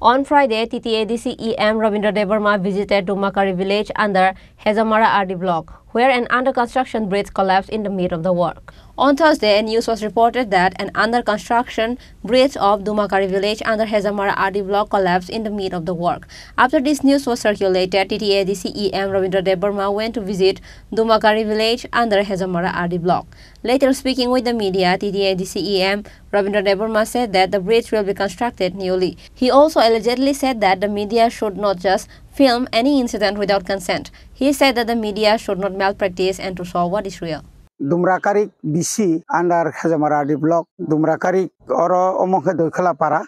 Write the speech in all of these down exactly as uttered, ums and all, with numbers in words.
On Friday, T T A D C E M Rabindra Debbarma visited Dumakari village under Hejamara R D block, where an under construction bridge collapsed in the midst of the work. On Thursday, news was reported that an under construction bridge of Dumakari village under Hejamara R D block collapsed in the midst of the work. After this news was circulated, T T A D C E M Rabindra Debbarma went to visit Dumakari village under Hejamara R D block. Later speaking with the media, T T A D C E M Rabindra Debbarma said that the bridge will be constructed newly. He also allegedly said that the media should not just film any incident without consent. He said that the media should not malpractice and to show what is real. Dumrakari B C under Hejamara R D block, Dumrakari oro omo khe Doikhala para.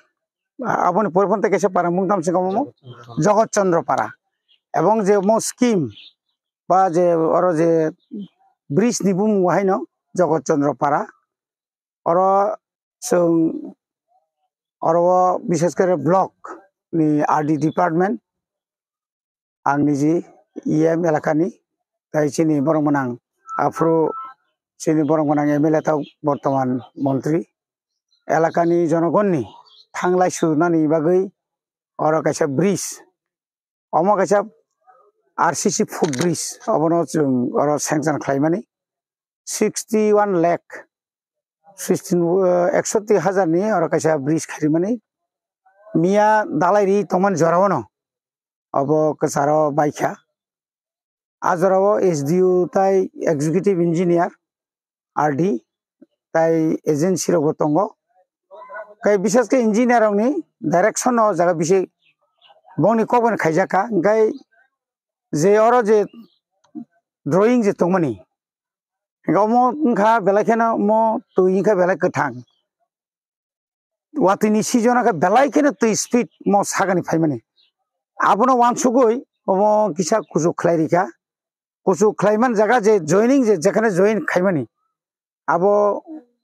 Aboni pore phone tei kaisa para mungtam se omo Jogot Chandra para. Ebong je omo scheme ba je oro je bridge ni bumung haino Jogot Chandra para. Oro chwng oro o bishes kore block ni R D department, ang niji E M elakani, tai chini borok mwnang aphuru chini borok mwnang M L A tau bortoman montri, elakani jonogonni thanglai sujnani bagwi oro kaisa bridge, omo kaisa R C C footbridge, obono chwng oro sanction khlaimani sixty one lakh sixteen, uh, eksoti hajar ni oro kaisa bridge kharimani. Miya dalai ri tongmani jorao no obo kwcharo baikha. A jorao S D O tai executive engineer R D tai agency rok bo tongo. Kai bishes khe engineer rok ni direction no jaga bisi bongni kok bai khaijak kha. Hingkai je oro je drawing je tongmani, hingke omo wngkha belai kheno omo twi wngkha belai kwthang. Watwi ni season o khe belai kheno twi speed omo sakani phaimani. Abono wansugwi omo kisa kuchuk khlai rikha. Kuchuk khlaiman jaga je joining je jekhane join khaimani, abo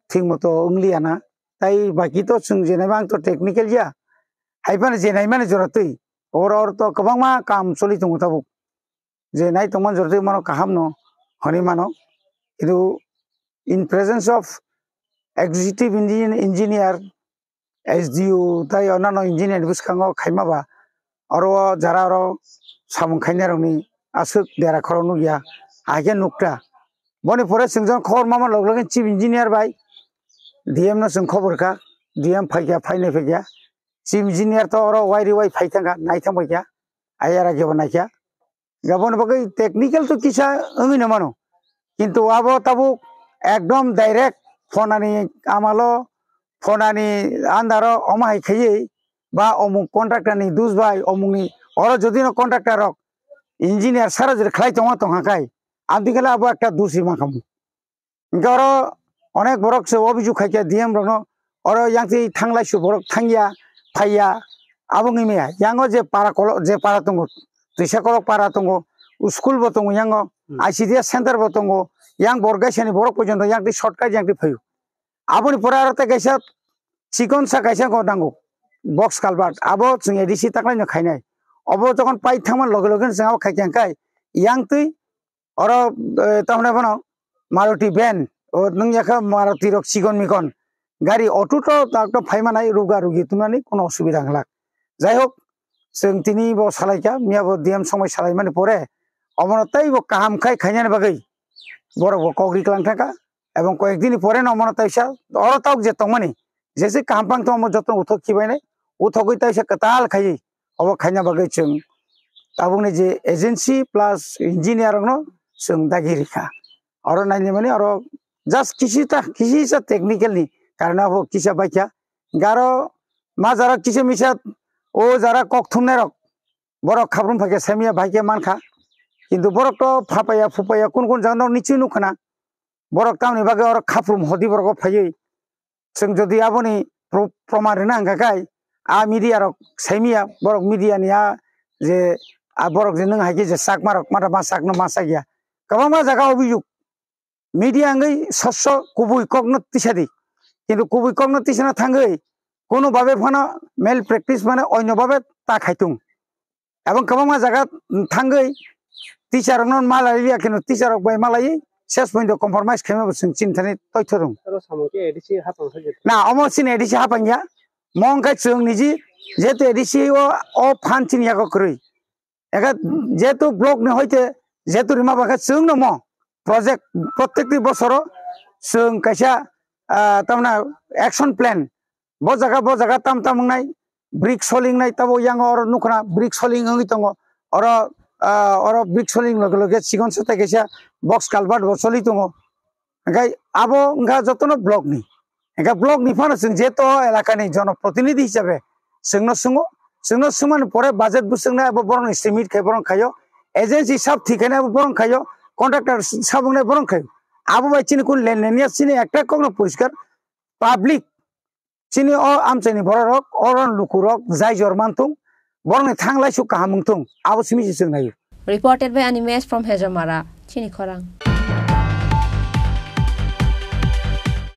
thik moto wngliya na. Tai baki to chwng je naima ang to technical ya. Hai phano je naimani jora twi. Oro oro to kwbangma kam choli tongo tabuk. Je nai tongmani jora twi mano kaham no hwnwi mano. Kintu in presence of executive engi-, engineer, S D O tai onano engineer ni bwskango khaima ba oro o jara oro samung khainai rokni aswk dera khorok nukya, hai khe nukta. Boni pore chwng jang khobor mama log login chief engineer bai D M no chwng khobor kha, D M phaikha, phainai phaikha. Chief engineer to oro wai ri wai phai thangkha, nai thang phaikha, ayara kebo naikha. Gabon bagwi technical to kisa wngwi no mano, kintu abo tabuk ekdom direct phonani amalo, phonani andaro omo hai khaiwi ba omuk contractor ni dus bai omukni oro jodi no contractor rok engineer sara jodi khlai tongma tongkha kai, abdi khala abo ekta dusi mankhamu. Hingke oro onek borok se obijok khaikha D M rokno, oro yang twi thanglai su borok thangya, phaiya, abo wngwi maya. Yango je para kolok, je para tongo, twisa kolok para tongo, school bo tongo yango, Hmm. I C D S center bo tongo, yang Borgaisani borok pojonto yang twi shortcut yang twi phaio. Aboni pore aro tei kaisa chikon sa kaisa go nango, box culvert, abo chwng A D C taklaino khainai. Obo jokhon pai thangma loge loge chwng abo khaikha hwnkhe, yang twi oro, eh, tamni bono Maruti van, o nung yakha Maruti rok chikon mikon. Gari auto to tak to phai manai ruga rugi tumnani kono osubida wngla. Jai hok, chwng tini bo salaikha, miya bo D M songbai salaimani pore, obono tei bo kaham khai khainani bagwi borok bo kok ri klang thangkha, ebong koyek dini pore no omono taisa oro tok je tongmani, jese kaham pang tongmo joto uthok khibainai, uthogwi taisa kwtal khaiwi, obo khaina bagwi chwng tabukni je agency plus engineer rokno chwng dagi rikha. Oro nainimani oro just kisita, kisisa technical ni karone abo kisa baikha. Garo ma jara kisa misa o jara kok thumnai rok borok khabrum phaikhe saimya baikhe mankha. Kintu borok to phapaiya phupaiya kun kun jagano nichwi nukhana. Borok tamni bagwi oro khaprum hodi borok phaiwi. Chwng jodi aboni pro-, proman rina hwnkha khai, a media rok saimya, borok media ni a je, a borok je nwng hai khe je chakma rok, mata ma chakno ma chakya. Kwbangma jaga obijok. Media wngwi sosso kubui kokno tisadi. Kintu kubui kokno tisana thangwi, kono babe phano malpractice mane onyo babe ta khaitung. Ebong kwbangma jaga thangwi teacher rokno malai liya kheno teacher rok bai malai ses point compromise khaima bo chwng chini thani toitho rung. Aro samung khe A D C hapang khe. Na, omo chini A D C hapang ya. Mo wngkha chwng niji Jehetu A D C o, o phan chini yago kwrwi. Eka jehetu block ni hoite jehetu rima bakha chwng no mo project prottekti bosoro chwng kaisa, ah, tamna action plan bo jaga bo jaga tam tam wngnai brick soling nai tabo yang oro nukhna brick soling wngwi tongo oro, ah, oro brick soling loge loge chikon satai kaisa box culvert bo soli tongo. Hingke abo wngkha jotono block ni. Hingke block ni phano chwng je to elaka ni jonoprotinidhi hisabe chwngno swngo, chwngno swngmani pore budget bwswknai abo borokni estimate khai borok khaio, agency sab thik khainai abo borok khaio, contractor sab wngnai borok khaio. Abo bai chini kun lenlen ya chini ekta kokno poriskar public chini o amchaini bororok, oro lukurok jai jor manthung, borokni thang laisuk kaham wngthung, abo simi se chwng naio. Reported by Animesh from Hejamara, chini khorang.